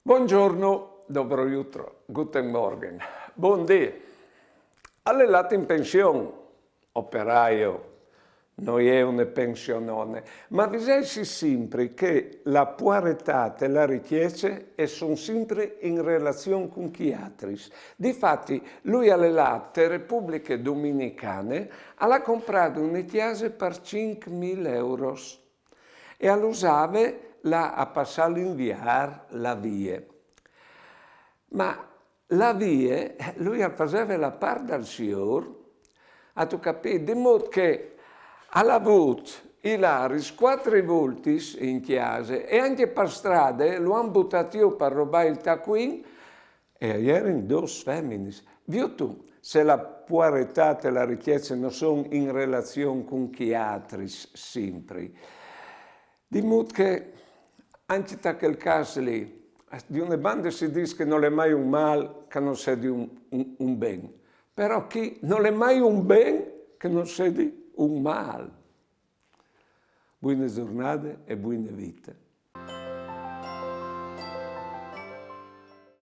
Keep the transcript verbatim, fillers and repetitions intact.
Bongiorno, dobro jutro, guten Morgen, bundì. Al è lât in pension, operaio, no je une pensionone, ma visait simpri che la puaretât e la ricjece e son simpri in relazion cun chei altris. Difati, lui al è lât te Republiche Dominicane, al à comprât une cjase par cinc mil euros e al usave lâ a passâ l'inviar là vie. Ma là vie, lui al faseve la part dal siôr, âstu capît? Di mût che al à vût i laris cuatri voltis in cjase e ancje par strade lu àn butât jù par robâ il tacuin, e a jerin dôs feminis. Viôt tu, se la puaretât e la ricjece no son in relazion cun chei altris simpri. Di mût che ancje ta chel câs li, di une bande si dîs che nol è mai un mâl che no sedi un, un, un ben, però chi nol è mai un ben che no sedi un mâl. Buine zornade e buine vite.